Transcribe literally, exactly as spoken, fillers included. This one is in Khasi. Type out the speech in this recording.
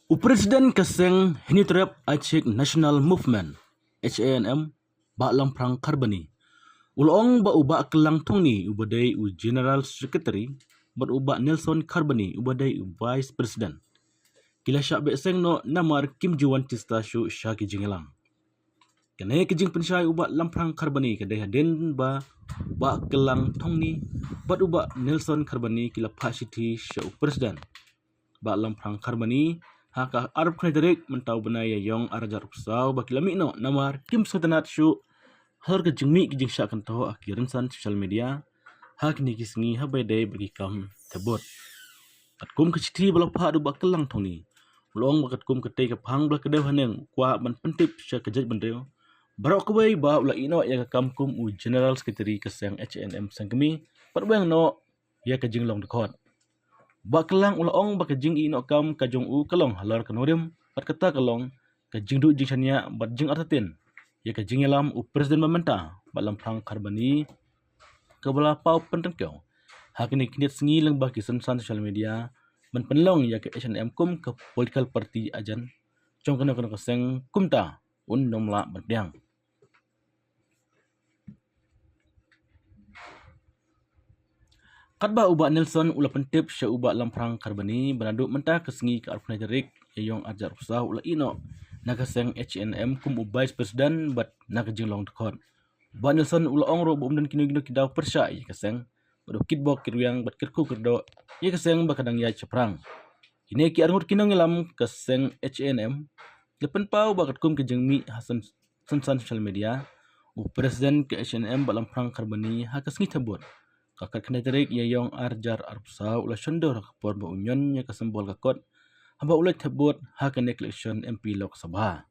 U President ka seng Hynñiewtrep Aïchik National Movement, H A N M, Bah Lamphrang Kharbani, u la ong ba u Bah Kyllang Thongni uba dei u General Secretary bad u Bah Nelson Kharbani uba dei u Vice President ki la shah beh seng noh namar kim ju wan chista shuh sha ki jingïalang. Kane ka jingpynshai u Bah Lamphrang Kharbani ka dei hadien ba u Bah Kyllang Thongni bad u Bah Nelson Kharbani ki la phah shithi sha u President. Bah Lamphrang Kharbani ha ka arphew khyndai tarik mynta u bnai Ïaïong arhajar arphew saw ba ki la mih noh namar kim sngewtynnat shuh halor ka jingmih ka jingshah kyntoh ha ki rynsan social media ha kine ki sngi haba ïadei bad ki kam thep vote. Katkum ka shithi ba la phah da u Bah Kyllang Thongni, u la ong ba katkum katei ka phang ba la kdew haneng u kwah ban pyntip sha ka jaitbynriew baroh kawei ba u la ïeh noh ïa ka kam kum u General Secretary ka seng H A N M seng kmie bad weng noh ïa ka jinglong dkhot. Bah Kyllang u la ong ba ka jingïeh noh kam ka jong u ka long halor ka nongrim bad kata ka long ka jingduh jingshaniah bad jingartatien ïa ka jingïalam u President ba mynta Bah Lamphrang Kharbani, kaba la paw pynryngkew ha kine ki khyndiat sngi lyngba ki rynsan social media ban pynlong ïa ka H A N M kum ka political party agent jong kano kano ka seng. Kumta un ym lah ban pdiang. Katba u Bah Nelson u la pyntip sha u Bah Lamphrang Kharbani ba naduh mynta ka sngi ka arphew khyndai tarik Ïaïong arhajar arphew saw u la ïeh noh na ka seng H A N M kum u Vice President bad na ka jinglong dkhot. U Bah Nelson u la ong ruh ba um don kino kino ki daw pyrshah ïa ka seng bad u kitbok kitrwiang bad kyrkhu kyrdoh ïa ka seng ba ka dang ïaid shaphrang. Kine ki arngut ki nongïalam ka seng H A N M ki la pynpaw ba katkum ka jingmih ha rynsan social media, u President ka H A N M Bah Lamphrang Kharbani ha ka sngi thep vote ka khatkhyndai tarik Ïaïong arhajar arphew saw u la shon dor ha ka por ba u ñion ïa ka symbol ka kot haba u leit thep vote ha kane ka election M P Lok Sabha.